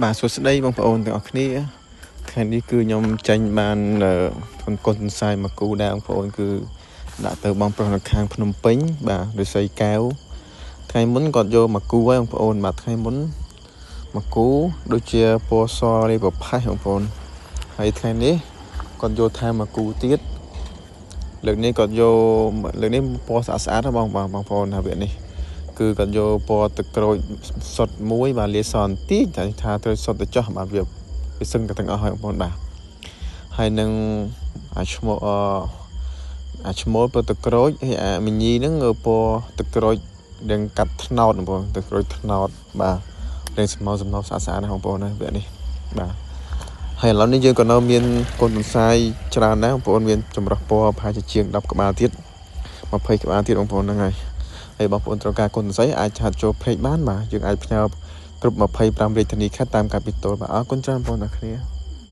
បាទសួស្តីបងប្អូនទាំងអស់គ្នាថ្ងៃនេះគឺខ្ញុំចេញបានកូនសន្សាយមកគូដែរបងប្អូនគឺដាក់ទៅបងប្រុសនៅខាងភ្នំពេញបាទឫស្សីកែវថ្ងៃមុនគាត់យកមកគូហើយបងប្អូនបាទថ្ងៃមុនមកគូដូចជាពណ៌សនេះប្រផេះបងប្អូនហើយថ្ងៃនេះគាត់យកថែមមកគូទៀតលើកនេះគាត់យកលើកនេះពណ៌ស្អាតស្អាតបងបងប្អូនថាវានេះគឺគាត់យកពណ៌ទឹកក្រូចសុតមួយបាទលាសន្តិចតែថាត្រូវសុតទៅចោះបាទវាវាសឹងតែទាំងអស់ហើយបងប្អូនបាទហើយនឹងអាឈ្មោះអាឈ្មោះពណ៌ទឹកក្រូចហើយអាមីញីហ្នឹងពណ៌ទឹកក្រូចនឹងកាត់ថ្នោតបងប្អូនទឹកក្រូចថ្នោតបាទនឹងស្មៅសំណប់ស្អាតស្អាតណាស់បងប្អូនណាវគ្គនេះបាទហើយឥឡូវនេះយើងក៏នៅមានកូនទន្សាយច្រើនដែរបងប្អូនមានចម្រោះពណ៌ប្រហែលជាជាង10ក្បាលទៀត20ក្បាលទៀតបងប្អូនហ្នឹងហើយហើយបងប្អូនត្រូវការកូនសរសៃអាចឆាតចូល page បានបាទយើងអាចផ្ញើគ្រប់25រាជធានីខេត្តតាមកាពីតូលបាទអរគុណច្រើនបងប្អូនទាំងគ្នា។